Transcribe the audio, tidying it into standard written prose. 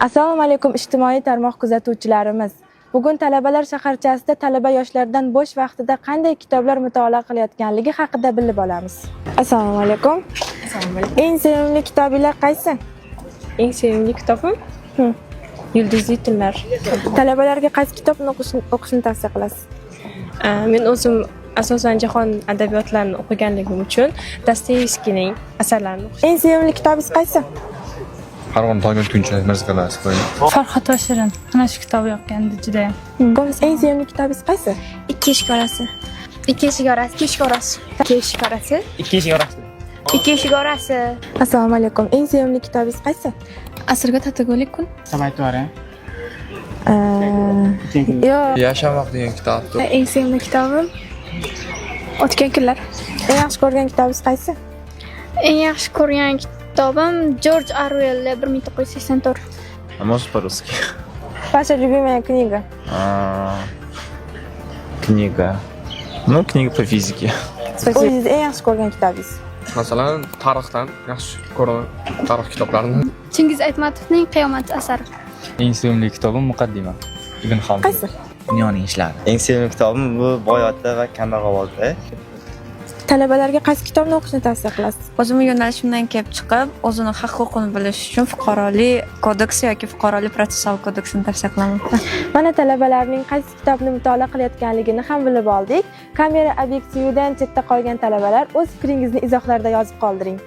Assalomu alaykum, ijtimoiy tarmoq kuzatuvchilarimiz. Bugun talabalar shaharchasida talaba yoshlardan bo'sh vaqtida qanday kitoblar mutolaa qilayotganligi haqida bilib olamiz. Assalomu alaykum. Assalomu alaykum. Eng sevimli kitobinglar qaysi? Eng sevimli kitobim? Yulduzli tunlar. Talabalarga qaysi kitobni o'qishni tavsiya qilasiz? Men o'zim asosan jahon adabiyotlarini o'qiganligim uchun Dostoyevskiyning asarlarini o'qishni Eng sevimli kitobingiz qaysi? Farg'ona tong otguncha, Mirzo Qilasi. Farhod va Shirin. Ana shu kitob yoqqandi judayam. Eng sevimli kitobingiz qaysi? Ikki eshik orasi. Ikki eshik orasi. Ikki eshik orasi. Ikki eshik orasi. Ikki eshik orasida. Ikki eshik orasi. Assalomu alaykum. Eng sevimli kitobingiz qaysi? Asrga tatigulik kun. Samaytuara. Yo'q. Yashamoq degan kitobni. Eng sevimli kitobim O'tgan kunlar. Eng yaxshi ko'rgan kitobingiz qaysi? Eng yaxshi ko'rgan kitobim George Orwell 1984. А может, по-русски? Ваша любимая книга? А, книга. Ну, книга по физике. O'zingiz eng yaxshi ko'rgan kitobingiz? Masalan, tarixdan yaxshi ko'raman tarix kitoblarini. Chingiz Aytmatovning Qiyomat asari. Eng sevimli kitobim Muqaddima. Ibn Xaldun. Qaysi? Dunyoning ishlari. Eng sevimli kitobim bu Boy ota va kambag'al ota. Talabalarga qaysi kitobni o'qishni tavsiya qilasiz? O'zimni yo'nalishimdan kelib chiqib, o'zini haq-huquqini bilish uchun Fuqarolik kodeksi yoki Fuqarolik protsessual kodeksini tavsiya qilaman. Mana, talabalarning qaysi kitobni mutolaa qilayotganligini ham bilib oldik. Kamera obyektividan chetda qolgan talabalar, o'z fikringizni izohlarda yozib qoldiring.